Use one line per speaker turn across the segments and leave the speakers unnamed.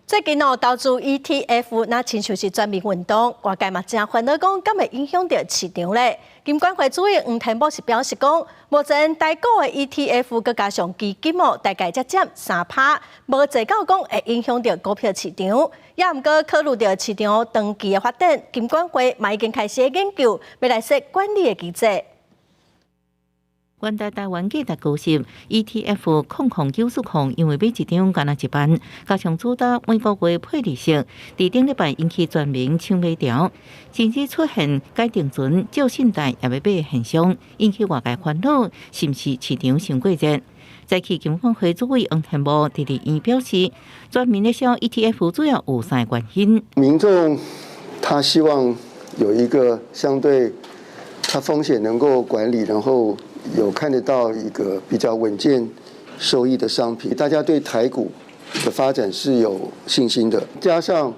最近哦，投資 ETF 若親像是全民運動，外界嘛誠煩惱講，敢會影響著市場咧？金管會主委黃天牧是表示講，目前台股的 ETF 閣加上基金哦，大概才佔3趴，無濟到講會影響著股票市場。也毋過考慮著市場長期的發展，金管會嘛已經開始研究，欲來設管理的機制。
元大台灣價值高息 ETF 0090因為買一張干焦一萬，加上主打每個月配利息，佇頂禮拜引起全民搶買潮，甚至出現改定存借信貸也欲買的現象，引起外界煩惱，是毋是市場傷過熱？早起金管會主委黃天牧佇立院表示，全民咧燒 ETF 主要有三個原因。
民眾他希望有一個相對他風險能夠管理，然後有看得到一個比較穩健收益的商品，大家對台股的發展是有信心的。加上，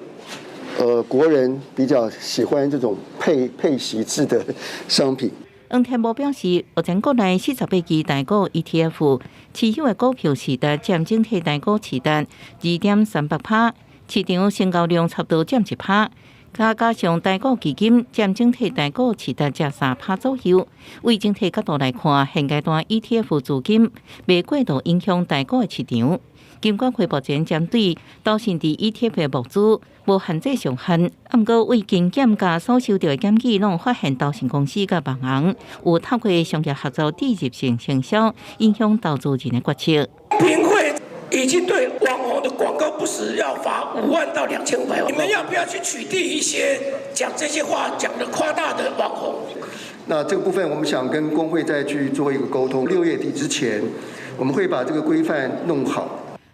國人比較喜歡這種配息制的商品。
黃天牧表示，目前國內48支台股 ETF 持有的股票市值佔整體台股市值2.38趴，市場成交量差不多佔1趴。再加上台股基金佔整體台股市值才3趴左右，為整體角度來看，現階段 ETF 資金袂過度影響台股的市場。金管會目前針對投信佇 ETF 的募資無限制上限，毋過為精簡佮所收著的檢舉，攏發現投信公司佮網紅有透過商業合作植入性行銷，影響投資人的決策。
平會已經對網紅的廣告不實要罰5萬到2500萬，你們要不要去取締一些講這些話講得誇大的網紅？
那這個部分我們想跟公會再去做一個溝通，6月底之前，我們會把這個規範弄好。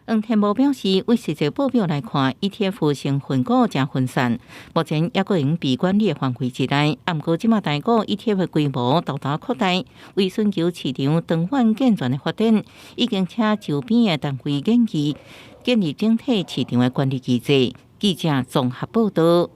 黃天牧表示，為實際報表來看，ETF 成分股誠分散，目前猶閣會用佇管理的範圍之內。毋過這馬台股 ETF 規模大大擴大，為尋求市場長遠健全的發展，已經請周邊的單位研議，建立整體市場的管理機制。記者綜合報道。